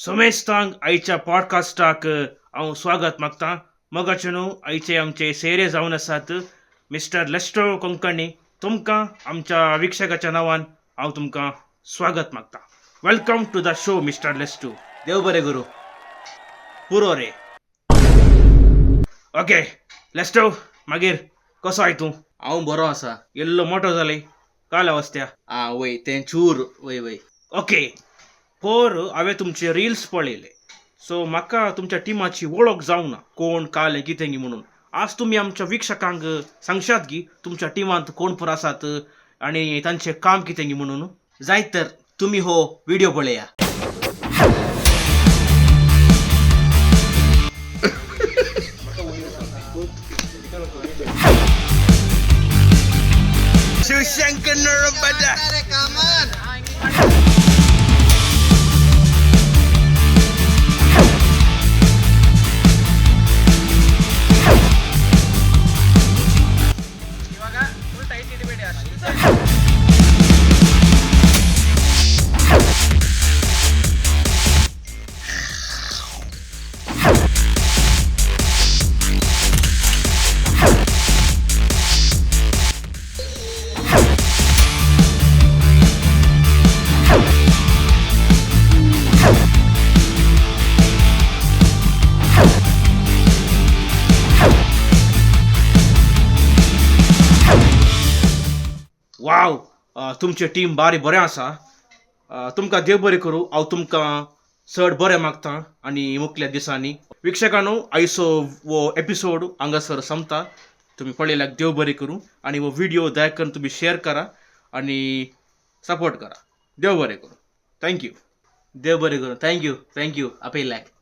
समेस्तांक आयच्या पॉडकास्टाक हांव स्वागत मागतां. मोगाचे न्हू, आयचे आमचे सेरे जावन आसात मिस्टर लेस्टो कोंकणी. तुमकां आमच्या विक्षकाच्या नांवान हांव तुमकां स्वागत मागतां. Welcome to the show mister Lesto. देव बरें करूं. पुरो रे. ओके लेस्टो, मागीर कसो I तूं? हांव बरो आसा. इल्लो मोटो जाले काल अवस्थ्या. आं वय, तें चूर वय वय. ओके, पोर हांवें तुमचे रिल्स पळयले, सो म्हाका तुमच्या टिमाची वळख जावना, कोण काल कितें म्हणून. आज तुमी आमच्या वीक्षकांक सांगशात की तुमच्या टिमांत कोण पुरो आसात आनी तांचें काम कितें म्हणून? जायत तर तुमी हो व्हिडिओ पळया. वाव, तुमचें टीम बारी बरें आसा. तुमकां देव बरें करूं. हांव तुमकां चड बरें मागता आनी मुखल्या दिसांनी. वीक्षकांनो, आयचो हो एपिसोड हांगासर सोंपता. तुमी पळयल्याक देव बरें करूं आनी हो व्हिडियो दया करून तुमी शेअर करा आनी सपोर्ट करा. देव बरें करूं. Thank you. देव बरें करूं. Thank you, thank you आपयल्याक.